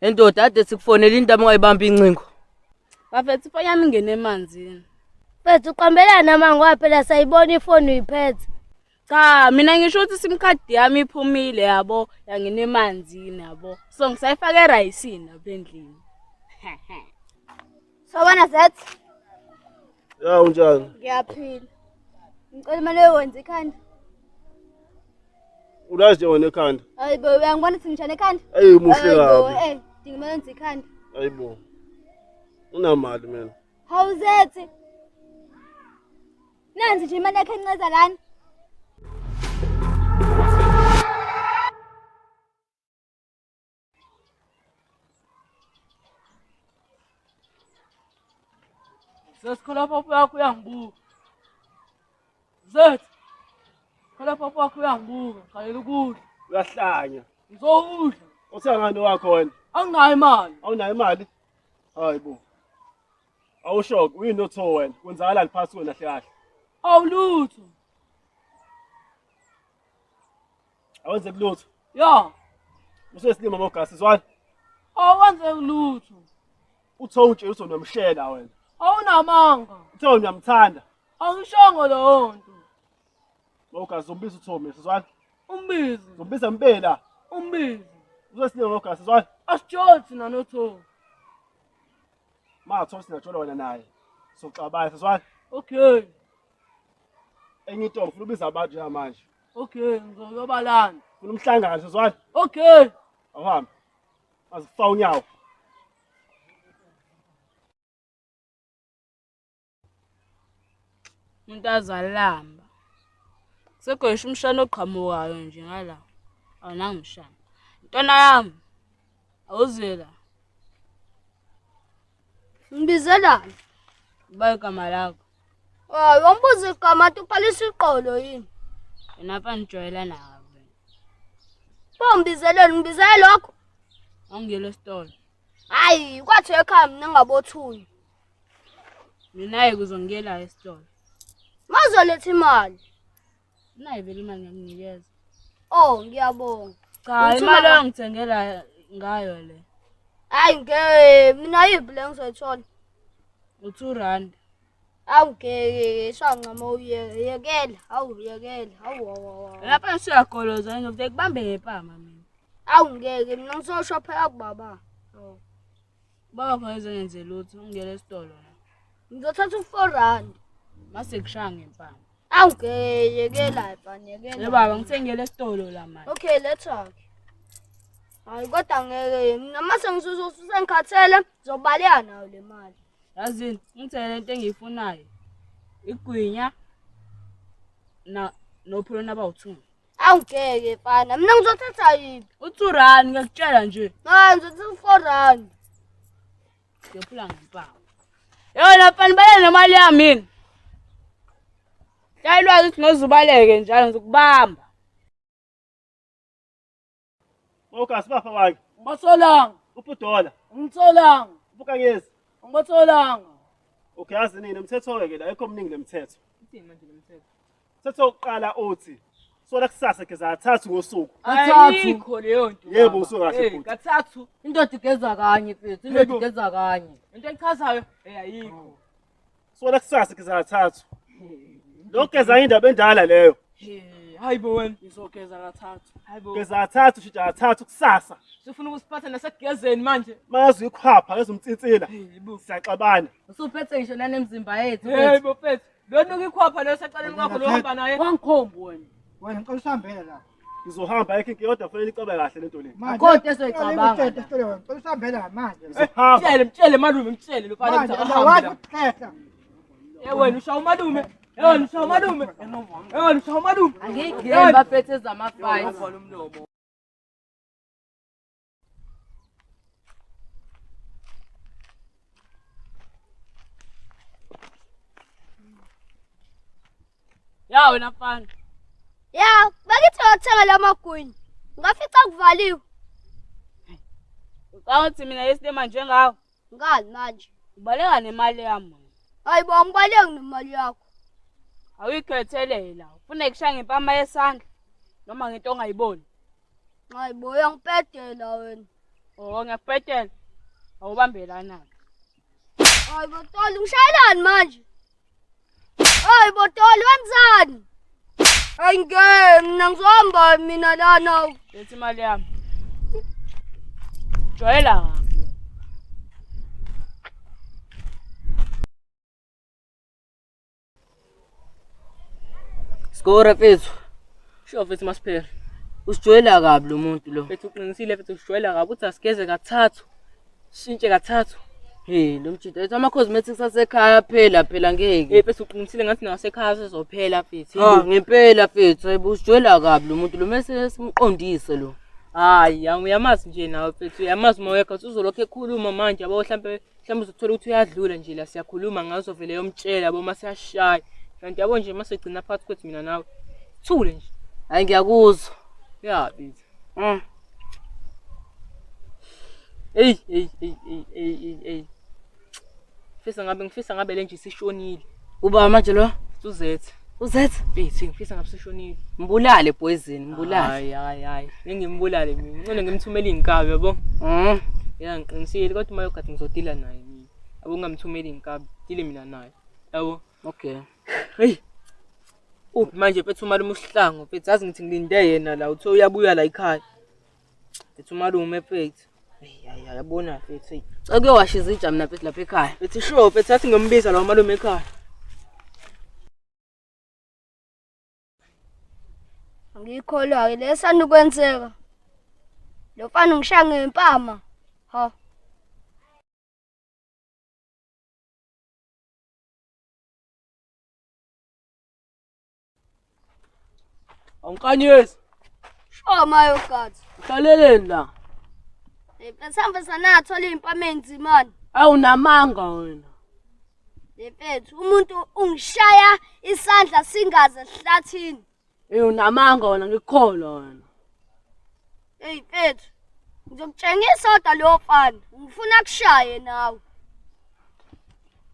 Endoda ade sikufonela indaba ungayibamba incingo. Bafethu ifoni yami ingene emanzini. Mfethu uqambelana amanga ngoba phela sayibona ifoni uyiphethe. Cha, mina ngisho ukuthi sim card yami iphumile yabo, yangena emanzini yabo. So ngisayifaka erayisini lapha endlini. Sawubona Zet. Ya unjani? Ngiyaphila. Ngicela imali yokwenza ikhanda. Ulazi nje wena ekhanda. Hayi bo, uyangibona ukuthi ngishane ekhanda? Eyi muhle Hayi bo, kabi. eh, dinga imali yokwenza ikhanda. Hayibo. Unamali mina. Hawu Zethi. Nansi nje imali yakhe enceza lana. Sesikhola papa yakho uyangibuka. Zethu. Khola papa wakho uyangibuka, ngiqalela ukudla. Uyahlanya. Ngizowudla. Uthenga ngani wakho wena? Anginayo imali. Awunayo imali? Hayibo. Awusho uyini otho wena? Kwenzakalani phakathi kwena kahle kahle? Awulutho. Awenzeki lutho. Ya, Usesilima mogasi zwana. awenzeki lutho. Utho utshela ukuthi unomshela wena. Awunamanga. Uthe uyamthanda. Angishongo leyo nto. Mogasi zombiza utho mina sizwana. Umbizi, Zombiza mpela. umbizi. Usesilima mogasi sizwana. Asijoli thina notho. Matho singajola wena naye. Soxabana sizwana. Okay, Enye into ngifuna ubiza abantu njengamanje. okay, ngizoyobalanda. Ngifuna umhlangano sizwana. Okay. Awuhambe. Azikufa unyawo. Umuntu azalamba. Sekho umshana oqhamukayo nje ngala. Awunanga umshana. Ntwana yami. Awuzela. Ngibizelani? Uba igama lakho. Hayi, wambuza igama athi uqalisa iqolo yini? Wena apha nijwayelana kabi. Pho ngibizeleni, ngibizele lokho. Awungiyele esitolo. Hayi, kwathi ekhaya mina ngabothunywa. Mina-ke kuzongiyela esitolo. Mazoletha imali. Nayi vele imali ngiyakunikeza. Oh, ngiyabonga. Cha, Uthi imali mama- ongithengela ngayo le. Hayi ngeke, mina yiphi le ngizoyithola? U2 rand. Awu ngeke, swancama uyekela. Awu yekela. Awu awu awu. Lapha ngisuyagoloza ngizofike kubambe ngempama mina. Awu ngeke, mina ngizosho phela kubaba. Oh. Baba khona ezongenze lutho, ungiyele esitolo la. Ngizothatha u4 rand. Mase kushaya ngempama. Awu ngeke, yekela mfana, yekela. Ye baba ngithengele esitolo la manje. Okay, letha ke. Hayi kodwa ngeke mina mase ngikhathele ngizobaleka nayo le mali. Yazini, ngithengele into engiyifunayo. Igwinya na nophulona abawu2. Awu ngeke mfana, mina ngizothatha yiphi? U2 rand ngiyakutshela nje. Hayi ngizothatha u4 rand. Ngiyophula ngempama. Yona mfana baleka nemali yami yini. Hlayilwazi ukuthi ngozubaleke njalo ngizokubamba. Mogasi bapha abanye. Ngibatholanga. Uphudola. Ngitholanga. Ubukanyezi. Ngibatholanga. Okay, yazi nini umthetho ke la ayikho omningi lemthetho. Uthini manje lo mthetho? Umthetho wokuqala uthi sola kusasa geza kathathu ngosuku. Kathathu. Ayikho leyo nto. Yebo, baba. usukahle Eh, bhuti. Kathathu. Indoda igeza kanye mfethu, indoda Yebo. igeza kanye. Into echazayo eh ayikho. Sola kusasa geza kathathu. Lokugeza indaba endala leyo. Hey, hayibo wena. Ngizogeza kathathu. Hayibo. Geza kathathu shintsha kathathu kusasa. Sifuna ukusiphatha nasekugezeni manje. Mayazi ikhwapha ngezumtsinsila. Hayibo. Siyaxabana. Usuphethe ngisho nanemzimba yethu. Hey bo mfethu. Lo nuka ikhwapha lo secaleni kwakho lo hamba naye. Wangikhomba wena. Wena ngicela usihambele la. Ngizohamba ayikho inkinga kodwa kufanele icabe kahle lento le. Manje- Akho nto esoyicabanga Ngicela la. isitolo wena, ngicela usihambele la manje. Ngizohamba. Mtshele, mtshele malume, mtshele lo mfana Manje ukuthi awazi akahambe la. ukuhlehla. Eh wena ushaya umalume. Eh wena ushaya umalume. Eh wena ushaya umalume. Angiyigeni bafethu ezama-fight. Wavala umlomo. Ya wena mfana. Ya, bakithi ngiyothenga lamagwinya. Ngafica kuvaliwe. Ucabanga ukuthi mina yesilima njengawe. Ngani manje? Ubaleka nemali yami. wena. Hayi bo, angibaleki nemali yakho. Awuyikhethelela. Ufuna kushaya ngempama yesandla noma ngento ongayiboni. Hayi bo, uyangibhedela wena. Oh, ngiyakubhedela. Awubambe lana. Hayi botoli, ngishayelani manje? Hayi botoli, wenzani? Hayi ngeke, mina ngizohamba mina lana. Letha imali yami. Jwayela kabi. Skora mfethu. Sho mfethu masiphela. Usijwayela kabi lo muntu lo. Mfethu uqinisile mfethu usijwayela kabi uthi asigeze kathathu. Shintshe kathathu. Hey, lo mjita ethi ama cosmetics asekhaya phela phela ngeke. Hey mfethu uqinisile ngathi nasekhaya sezophela mfethu. Ah, ngempela mfethu, hayibo usijwayela kabi lo muntu lo mese simqondise lo. Hayi, uyamazi nje nawe mfethu, uyamazi uma wekho uzolokhu ekhuluma manje yabo mhlambe mhlawumbe uzothola ukuthi uyadlula nje la siyakhuluma ngazo vele yomtshela yabo uma siyashaya. Kanti yabo nje uma segcina phakathi kwethu mina nawe. Thule nje. Hayi ngiyakuzwa. Ya bithi. Mm. Ey ey ey ey ey ey ey. Ngifisa ngabe ngifisa ngabe le nje isishonile. Uba manje lo? Uzethe. Uzethe? Mfethu ngifisa ngabe sishonile. Mbulale poison, mbulale. Hayi hayi hayi. Ngimbulale mina. Ngcono ngimthumele inkabi yabo. Mm. Ya ngiqinisile kodwa uma yogadi ngizodila naye mina. Yabo ungamthumeli inkabi, dile mina naye. Yabo. Okay. Hey. Uphi manje mfethu umalume uSihlangu mfethu yazi ngithi ngilinde yena la uthe uyabuya la ekhaya. Mfethu umalume mfethu. Hey hayi yabona mfethu. Hey. Cela kuyowasha izitsha mina mfethu lapha ekhaya. Mfethu sure mfethu athi ngiyombiza la umalume ekhaya. Angiyikholwa-ke le esanda ukwenzeka. Lo mfana ungishaya ngempama. Ha. Awunkanyezi. Sho mayogathi. Uhlaleleni la? Mfethu sanathola iy'mpama ey'nzimane. Awunamanga wena. Mfethu umuntu ungishaya isandla singaze esihlathini. Ey unamanga wena ngikukholwa wena. Hey mfethu, ngizokutshengisa kodwa lowo mfana. Ngifuna kushaye nawe.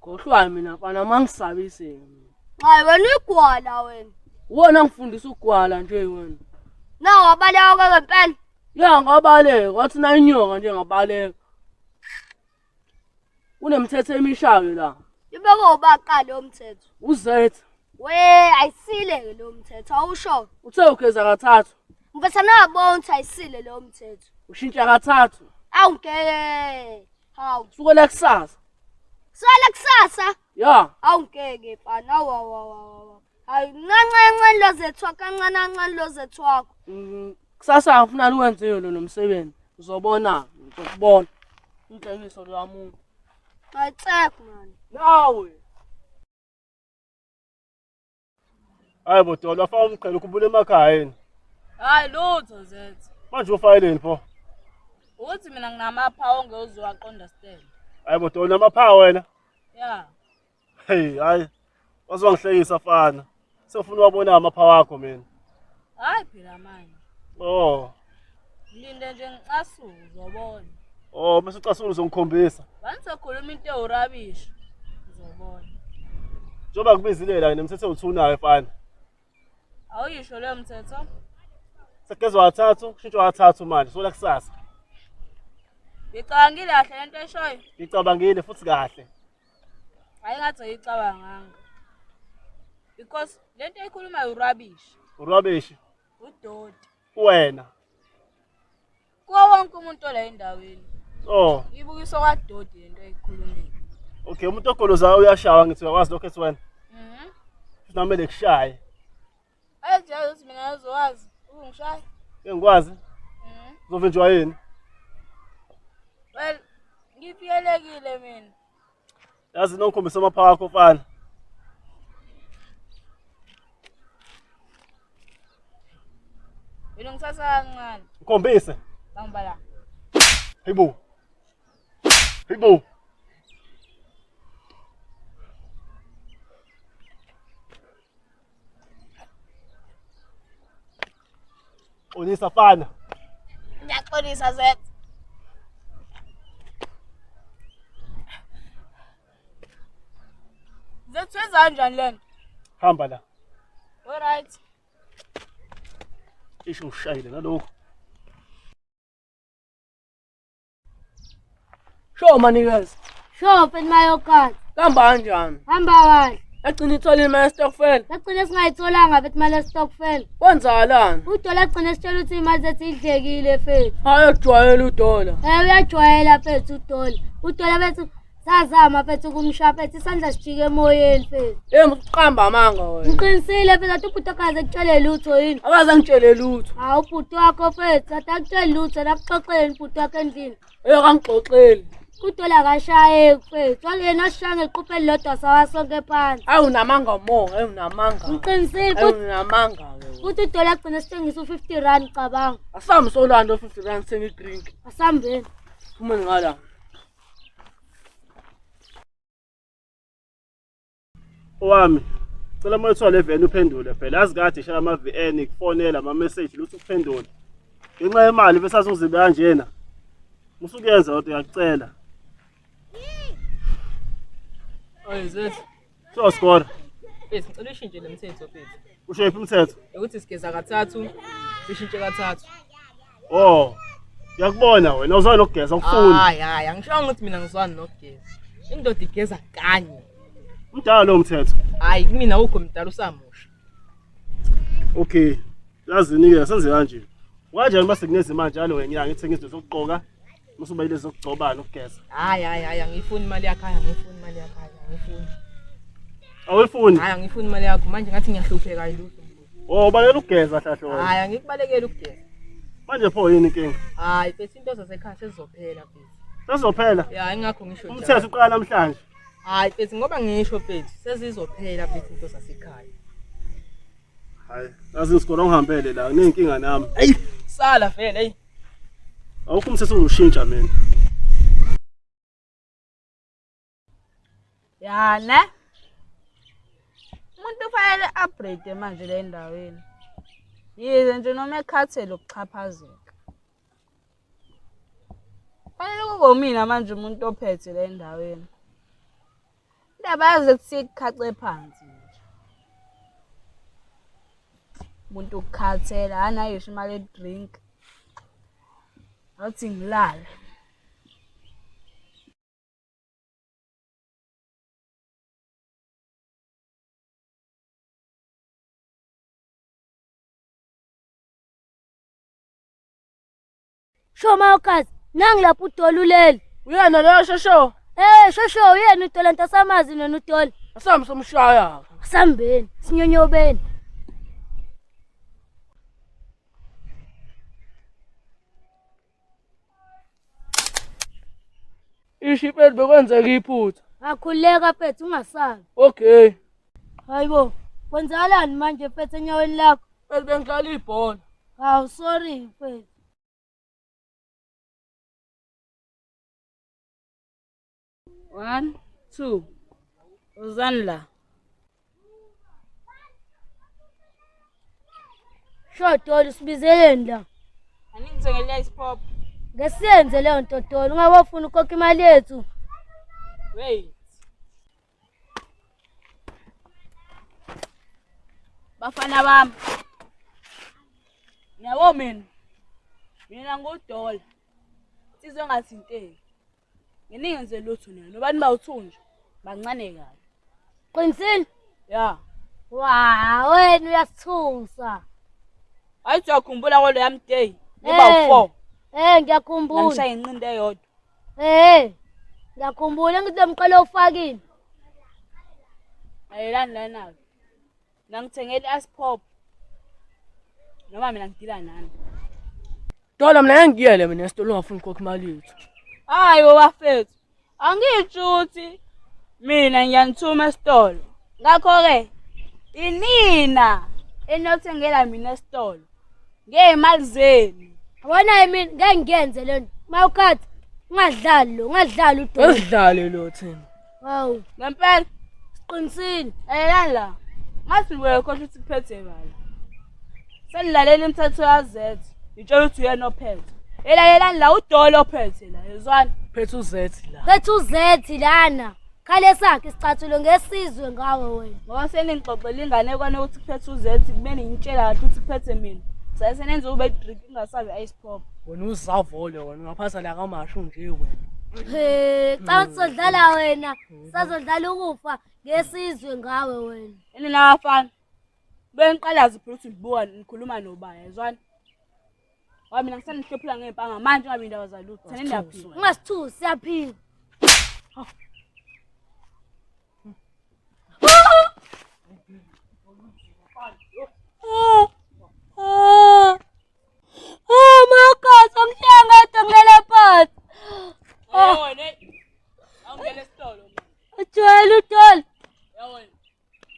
Khohlwa mina mfana mangisabise. Hayi wena uyigwala wena. Uwona ngifundisa ukugwala nje wena. Na wabaleka kwempela. Ya ngabaleka, wathi na inyoka nje ngabaleka. Kunemithetho emishayo la. Ibeke ubaqala lo mthetho. Uzethe. We ayisile ke lo mthetho awusho. Uthe ugeza kathathu. Mfethu nabona ukuthi ayisile lo mthetho. Ushintsha kathathu. Awungeke. Hawu. Sukela kusasa. Sukela kusasa? Ya. Awungeke mfana. Awu awu awu. Hayi kancane kancane lo zethu kancane kancane lo zethu wakho. Kusasa ngifuna luwenze lo nomsebenzi. Uzobona, ngizokubona. Inhlekiso lwamuntu. Ayitsek man. Nawe. Hayi bo Dolo, wafaka umqhele ukhumbula emakhaya yini? Hayi lutho zethu. Manje ufayeleni pho? Uthi mina nginamaphawu ongewuziwaqonda stand. Hayi bo Dolo, namaphawu wena? Yeah. Hey, hayi. Wazongihlekisa fana. Sefuna wabona amaphawu akho mina. Hayi phela manje. Oh. Ngilinde nje ngicasuke uzobona. Oh, bese ucasula uzongikhombisa. Banizokhuluma into ewurabishi. Uzobona. Njengoba ngikubizile la nginemthetho ewuthunayo fana. Awuyisho leyo mthetho? Sekugezwa kathathu, kushintshwa kathathu manje, sola kusasa. Ngicabangile kahle lento eshoyo. Ngicabangile futhi kahle. Hayi ngathi ayicabanganga. Because lento eyikhulumayo urubbish. Urubbish. Udoti. Wena. Kuwo wonke umuntu ola endaweni. Oh. Ibukiswa kwadoti lento eyikhulumayo. Okay, umuntu ogolozayo uyashawa ngithi uyakwazi lokho ethi wena. Mhm. Futhi namele kushaye. Ayi ukuthi mina ngizowazi ukungishaya. Ngikwazi. Mhm. Uzovinjwa yini? Well, ngipiyelekile mina. Yazi nongikhombisa amaphawu akho mfana. Mina ngithatha kancane. Ngikhombise. Bamba la. Hayibo. Hayibo. Xolisa fana. Ngiyaxolisa Zethu. Zethu wenza kanjani lento? Hamba la. Alright. Isho ushayile nalokho. Sho manikeza. Sho mfethu mayokhathi. Hamba kanjani? Hamba kahle. Yagcina itholile imali yestokfela. Sagcina singayitholanga mfethu imali yestokfela. Kwenzakalani? Udola agcina sitshela ukuthi imali zethu idlekile mfethu. Hayi ujwayele udola. Eh uyajwayela mfethu udola. Udola mfethu sazama mfethu ukumshaya mfethu isandla sijike emoyeni mfethu. Hey uqamba amanga wena. Ngiqinisile mfethu athi ubhuti wakho akaze kutshele lutho yini? Akaze angitshele lutho. Hawu ubhuti wakho mfethu athi akutshele lutho nakuxoxeleni ubhuti wakho endlini. Hey akangixoxeli. Udola akashayeki mfethu. Yena asishaya ngequphe elilodwa sawa sonke phansi. Hayi unamanga mo, hayi unamanga. Ngiqinisile Hayi futhi unamanga ke wena. futhi udola agcina sithengisa u-50 rand cabanga. Asambe solando 50 rand sithenga i-drink. Asambeni. Phumeni ngala. Owami, cela uma uthola le VN uphendule phela. Yazi kade ishaya ama-VN ikufonela ama-message lutho ukuphendula. Ngenxa yemali bese azozibe kanjena. Musukuyenza kodwa uyakucela. Oy zethu. So score. Mfethu ngicela ushintshe le mthetho mfethu. Usho iphi umthetho? Ukuthi sigeza kathathu, sishintshe kathathu. Oh. Ngiyakubona wena uzwana nokugeza ukufuni. Hayi hayi, angishongo ukuthi mina ngizwana nokugeza. Indoda igeza kanye. Umdala lo mthetho. Hayi kumina awukho mdala usamusha. Okay. Yazini ke senze kanje. Kanjani mase kunezimali njalo ngenyanga ithenga izinto zokugqoka, musuba ile zokugcoba nokugeza. Hayi hayi hayi, angiyifuni imali yakho, hayi angiyifuni imali yakho, hayi angiyifuni. Awuyifuni? Hayi angiyifuni imali yakho, manje ngathi ngiyahlupheka ayilutho. Oh, ubalekela ukugeza hlahlo wena. Hayi angikubalekeli ukugeza. Manje pho yini inkinga? Hayi mfethu into zasekhaya sezizophela mfethu. Sezophela. Ya ingakho ngisho njalo. Umthetho uqala namhlanje. Hayi mfethu ngoba ngisho mfethu sezizophela mfethu into zasekhaya. Hayi, yazi isikole ngihambele la, nginenkinga nami. Ayi sala vele ayi. Awukho umthetho uzoshintsha mina. Ya ne? Umuntu ufanele upgrade manje le endaweni. Yize nje noma ekhathele ukuxhaphazeka. Fanele kube umina manje umuntu ophethe le endaweni. Indaba yaze kuthi ikhace phansi nje. Umuntu ukukhathela anayo ngisho imali ye-drink. Awuthi ngilale. Sho mayokhazi nangi lapho udola ulele. Uyena leyo shosho. Eh shosho uyena udola ntasamazi nona udola. Asambe somshaya. Asambeni sinyonyobeni. Isho impela bekwenzeka iphutha. Akhuleka mfethu ungasabi. Okay. Hayibo, kwenzakalani manje mfethu enyaweni lakho? Mfethu bengidlala ibhola. Hawu sorry mfethu. One, two. Uzani la. Sho Doli sibizeleni la. Aningithengele ice pop. Ngesiyenze leyo nto Doli, ungabofuna ukhokha imali yethu. Wait. Bafana bami. Ngiyabo mina. Mina ngudola. Insizwa engathinteki. Nginingenze lutho nina. Nobani bawuthunje. Bancane kabi. Qinisile? Ya. Wa, wena uyasithusa. Hayi uyakhumbula kwalo yami day. Niba Eh. u4. Eh ngiyakhumbula. Ngishaya inqindi eyodwa. Eh. Ngiyakhumbula ngithi lo mqolo ufakile. Ayelani lana. Nangithengele ice pop. Noma mina ngidila nani. Dola mina ngiyele mina esitolo ungafuni ukukhokha imali yethu. Hayi bafethu. Angitsho ukuthi mina ngiyanithuma esitolo. Ngakho-ke inina enothengela mina esitolo ngey'mali zenu. Yabona mina ngeke ngiyenze le nto. Mayokhathi ungadlali lo, ungadlali uDoli. Esidlale lo thina. Hawu, Ngempela siqinisile. lalelani la. Ngathi wekho ukuthi kuphethe bala. Senilalela imithetho yazethu. Ngitshela ukuthi uyena ophethe. Elalelani la udolo ophethe la yezwani. Phethe uzethi la. Phethe uzethi lana. Khale sakhe isicathulo ngesizwe ngawe wena. Ngoba seningixoxela inganekwane ukuthi kuphethe uzethi kumele ngitshela kahle ukuthi kuphethe mina. Saye senenza ube drink ingasabi ice pop. Wena uzavole wena ungaphatha la kamashu nje wena. He, cha usodlala wena. Sazodlala ukufa ngesizwe ngawe wena. Yini nabafana? Bengiqalazi phela ukuthi ngibuka nikhuluma nobani, yezwani? Ngoba mina ngisanihlephula ngey'mpanga manje ungabi indaba zalutho. Thina niyaphila. Ungasithusi siyaphila. Oh my God, angishiya ngedwa ngilele phansi. Yewena, awungena esitolo mina. Ujwayele uDola. Yewena.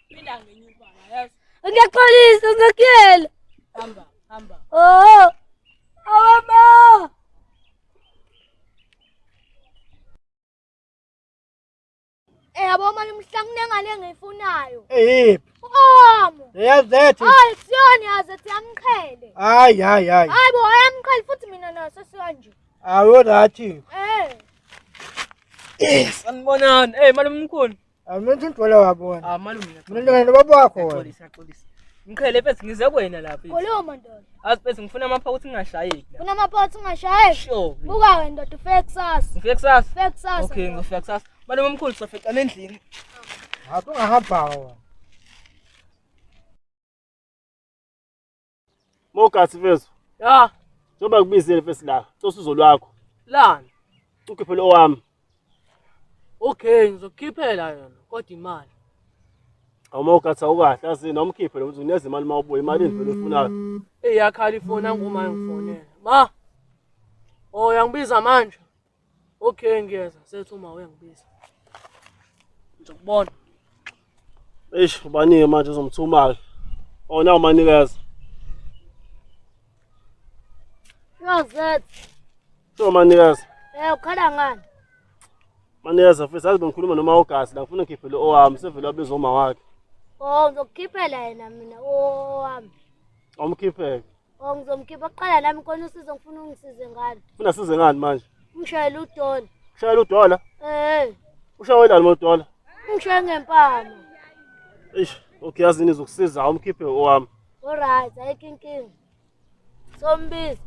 Phinda ngenye impama, yes. Ngiyaxolisa ngizokuyela. Hamba, hamba. Oh. Awama. Eh yabo manje mhla kunengane engiyifunayo. Eyiphi? Omo. Eyazethu. Hayi siyona yazethu yamqhele. Hayi hayi hayi. Hayi bo ayamqhele futhi mina naso siyanje. Awu right. Eh. Sanibonani. Eh malume mkhulu. Mina uDola wabona. Ah malume Mina ngane nobaba wakho wena. Xolisa xolisa. Mqhele mfethu ngize kuwena lapha. Khuluma ndoda. Azi mfethu ngifuna amaphakutha ngingashayeki la. Unamaphakathi ungashayeki. Sure. Buka wena ndoda ufike kusasa. Ngifike kusasa. Ufike kusasa. Okay, ndoda. ngizofika kusasa. Malume omkhulu soficana endlini. Hayi ungahamba wena. Mogathi mfethu, Ya, njengoba ngikubizile mfethu la, cela usizo lwakho. lana. Ukhiphele owami. Okay, ngizokukhiphela yona kodwa imali. Awumogathi awukahle yazi nomkhiphe lo muntu uneza imali uma ubuya imali vele ufunayo. Eyakhala ifoni anguma ngifonela. Ma. Oh, uyangibiza manje. Okay, ngiyeza. Sethu uma uyangibiza. Ngizokubona. Eish, ubanike manje uzomthuma-ke. Oh, nawu manikeza. Yozethu. Sho manikeza. Eh ukhala ngani? Manikeza mfethu, yazi bengikhuluma noma ugazi la ngifuna ngikhiphele owami, sevele wabiza uma wakhe. Oh ngizokukhiphela yena mina owami. Awumkhipheke. Oh ngizomkhipha kuqala nami khona usizo ngifuna ungisize ngalo. Funa size ngani manje? Ungishayele uDola. Ushayela udola? Eh, Ushayelani mo dola? ungishaye ngempama. Eish, okay yazini izokusiza, awumkhiphe owami. Alright, ayikho inkinga. Sombiza.